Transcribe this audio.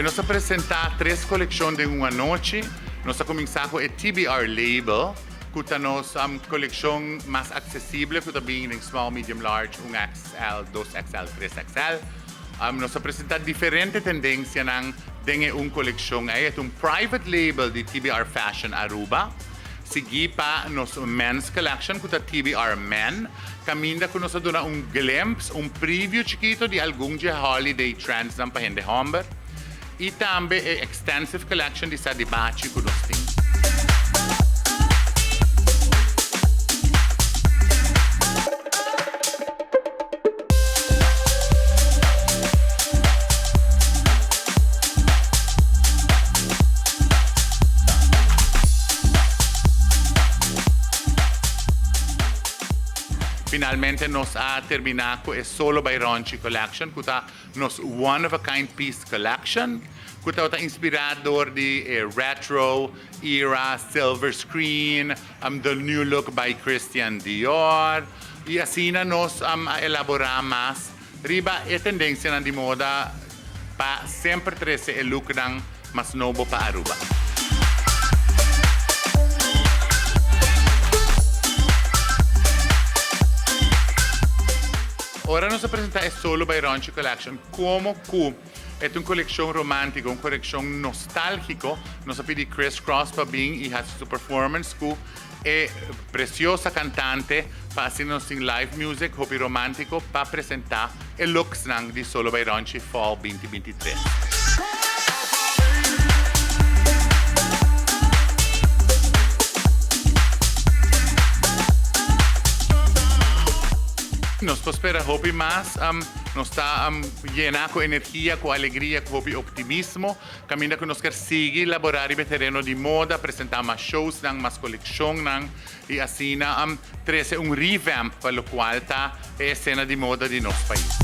nos a presenta tres coleccion den un anochi. Nos a cuminsa cu e TBR Label, cu ta nos coleccion mas accesible cu ta bin den small, medium, large, un XL, dos XL, tres XL. Nos a presenta diferente tendencianan den e un coleccion ey. E ta un private label di TBR Fashion Aruba. Sigui pa nos men's collection cu ta TBR Men, caminda cu nos a duna un glimpse, un preview chikito di algun dje holiday trendsnan pa hende homber y tambe e extensive collection di sa di bachi cu nos tin. Finalmente nos a termina cu e Solo by Ronchi Collection cu ta nos one of a kind piece collection cu tabata inspira door di e retro era, silver screen, the new look by Christian Dior y asina nos a elabora mas Riba e tendencianan di moda pa semper trece e looknan mas nobo pa Aruba. Ora nos a presenta e Solo by Ronchi Collection como cu e ta un coleccion romantico, un coleccion nostalgico, nos a pidi Criss Cross pa bin y haci su performance cu E preciosa cantante pa asina nos tin live music hopi romantico pa presenta e looksnan di Solo by Ronchi Fall 2023. Nos por spera hopi mas, nos ta yena cu energia, cu alegria, cu hopi optimismo. Caminda cu nos kier sigui labora riba e tereno di moda, presenta mas showsnan, mas coleccionnan y asina trece un revamp pa locual ta e escena di moda di nos pais.